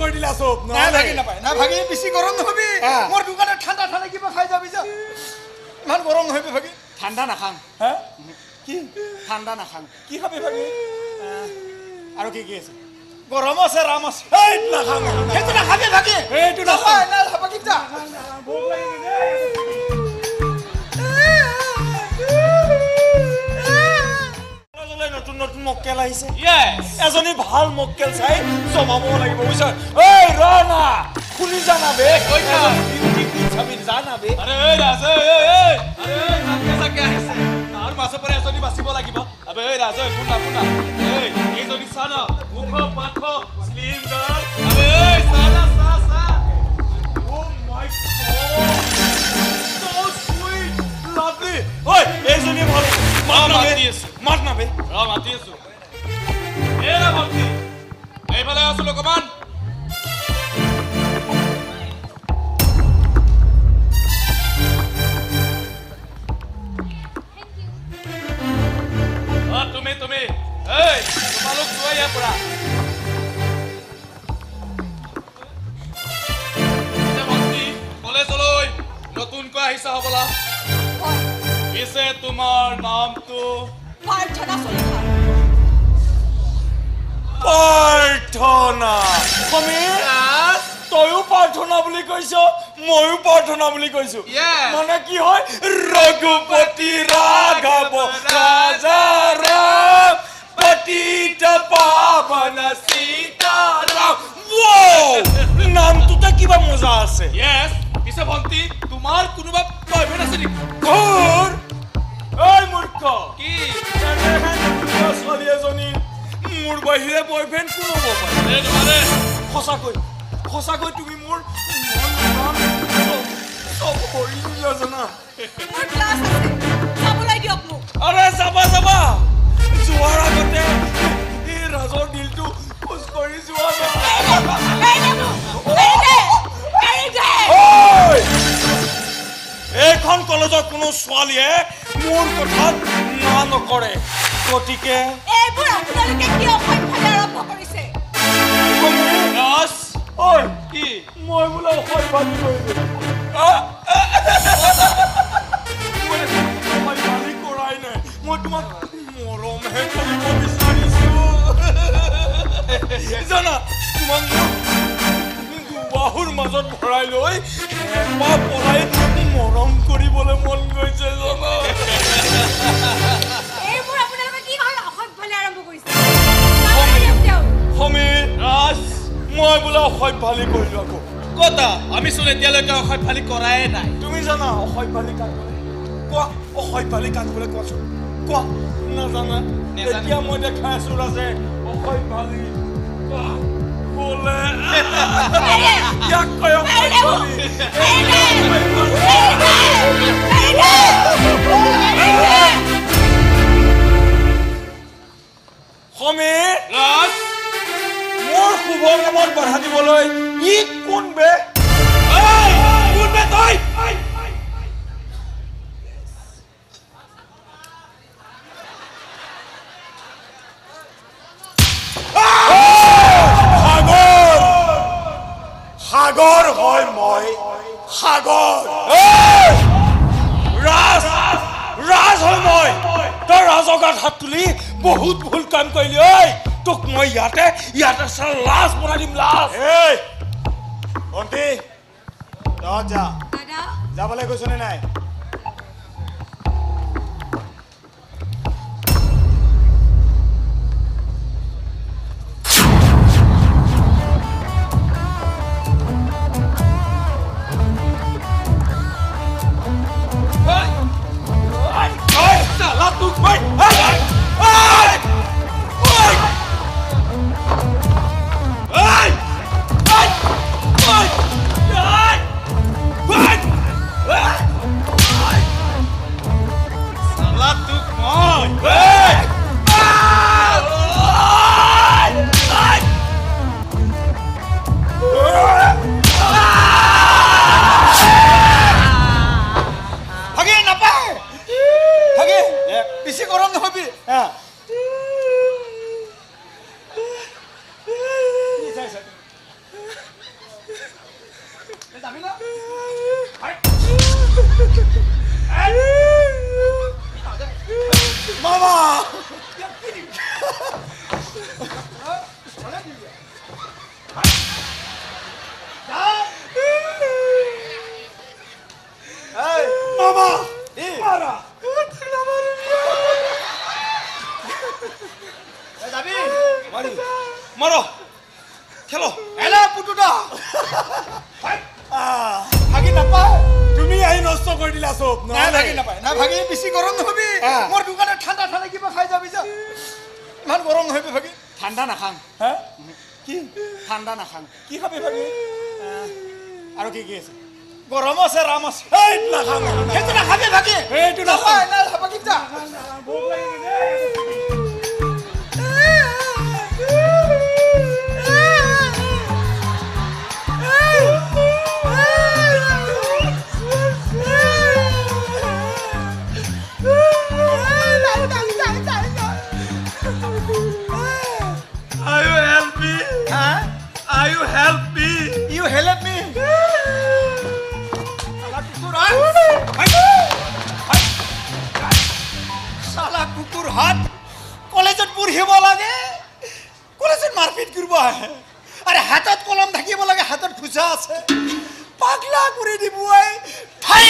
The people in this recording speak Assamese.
কৰি দিলা চব। নাই ভাগি, নাপায় না ভাগি, বেছি গৰম নহবি। মোৰ দোকানত ঠাণ্ডা ঠাণ্ডা কিবা খাই যাবি যা, ইমান গৰম নহবি ভাগি। ঠাণ্ডা নাখাং। হা, কি ঠাণ্ডা নাখাং? কি খাবি ভাগি? আৰু কি কি আছে? গৰম আছে, ৰাম আছে। নাখাং, সেইটো নাখাবি ভাগি। সেইটো নাখাং। ভাগি যা। নতুন নতুন মক্কেল আহিছে, এজনী ভাল মক্কেল চাই জমাব লাগিব, বুজিছ? ঐ ৰ না, শুনি জানা বে, চাবি জানা বে। আৰে ঐ ৰাজ, ঐ ঐ, আৰে ঐ, জাকে জাকে আহিছে, তাৰ মাজৰ পৰা এজনী বাচিব লাগিব। আবে ঐ ৰাজ, ঐ শুনা শুনা, ঐ এইজনী চা না, মুখ পাখ শ্লিম গাৰ্ল। আবে ঐ চা না, চা চা। Oh my God, so sweet, lovely. ঐ এইজনী ভাল। মাত না বে, মাত না বে। ৰ, মাতি আছো। এ ৰা ভণ্টি, এইফালে আছো অকমান। তুমি তুমি, এই তোমালোক যোৱা ইয়াৰ পৰা। ভণ্টি, কলেজলৈ নতুনকৈ আহিছা হ'বলা? পিছে তোমাৰ নামটো? প্ৰাৰ্থনা চলিহা। প্ৰাৰ্থনা। সমীৰ, তয়ো প্ৰাৰ্থনা বুলি কৈছ, ময়ো প্ৰাৰ্থনা বুলি কৈছো, মানে কি হয়? ৰঘুপতি ৰাঘৱ ৰাজা ৰাম, পতিত পাৱন সীতাৰাম। নামটোতে কিবা মজা আছে। পিছে ভণ্টি, তোমাৰ কোনোবা বয়ফ্ৰেণ্ড আছে নেকি? ঘৰ ঐ মূৰ্খ, কি ছোৱালী এজনী মোৰ বাহিৰে বয়ফ্ৰেণ্ড কোন হ'ব পাৰে? সঁচাকৈ সঁচাকৈ তুমি মোৰ মন চব কৰি দিলা জানা। মোৰ ক্লাছ আছে, যাবলৈ দিয়ক মোক। আৰে যাবা যাবা, যোৱাৰ আগতে এই ৰাজৰ দিলটো খোজ কৰি যোৱা। এইখন কলেজৰ কোনো ছোৱালীয়ে মোৰ কথাত না নকৰে, গতিকে এইবোৰ আপোনালোকে কিয় অসভ্যালি আৰম্ভ কৰিছে? ঐ কি, মই বোলে অসভ্যালি কৰিলো? অসভ্যালি কৰাই নাই, মই তোমাক মৰমহে কৰিব বিচাৰিছো জানা। তোমাক মোৰ বাহুৰ মাজত ভৰাই লৈ হেঁপাহ পলাই মৰম কৰিবলৈ মন গৈছে জানা। এইবোৰ আপোনালোকে কি অসভ্যালি আৰম্ভ কৰিছে? সমীৰ, ৰাজ, মই বোলে অসভ্যালি কৰিলো আকৌ? কতা, আমি চোন এতিয়ালৈকে অসভ্যালি কৰাই নাই। তুমি জানা অসভ্যালি কাক বোলে? কোৱা, অসভ্যালি কাক বোলে কোৱাচোন, কোৱা। নাজানা? এতিয়া মই দেখাই আছো ৰাজে অসভ্যালি কাক বোলে। ইয়াক কয় অসভ্যালি। সমীৰ, ৰাজ, মোৰ শুভ কামত বাধা দিবলৈ ই কোন বে? কোন বে তই? সাগৰ, সাগৰ হয় মই, সাগৰ। ৰাজ, ৰাজ হয় মই। তই ৰাজৰ গাত হাত তুলি বহুত ভুল কাম কৰিলি। ঐ তোক মই ইয়াতে ইয়াতে লাজ বনাই দিম, লাজ। এই ভণ্টি, তহঁত যা। যাবলৈ কৈছনে নাই? Hey! মামা মাৰা যাবি মাৰি মাৰ খেলো হেলা পুটুদা ভাগি নাপায়। তুমি আহি নষ্ট কৰি দিলা চব। নাই ভাগি নাপায়, নাই ভাগি, বেছি গৰম নহবি। মোৰ দোকানত ঠাণ্ডা ঠাণ্ডা কিবা খাই যাবি যা, ইমান গৰম নহবি ভাগি। ঠাণ্ডা নাখাং। হা কি ঠাণ্ডা নাখাং? কি খাবি ভাগি? আৰু কি কি আছে? গৰম আছে, ৰাম আছে। নাখাং, সেইটো নাখাবি ভাগি, সেইটো নাখাং। নাই ভাগি যা। Are you help me? Huh? Are you help me? You help me? শালা কুকুৰ শালা কুকুৰ হাত, কলেজত পঢ়িব লাগে, কলেজত মাৰপিট কৰিব আহে। আৰে হাতত কলম থাকিব লাগে, হাতত খোচা আছে। পাগলা কৰি দিব ঠাই।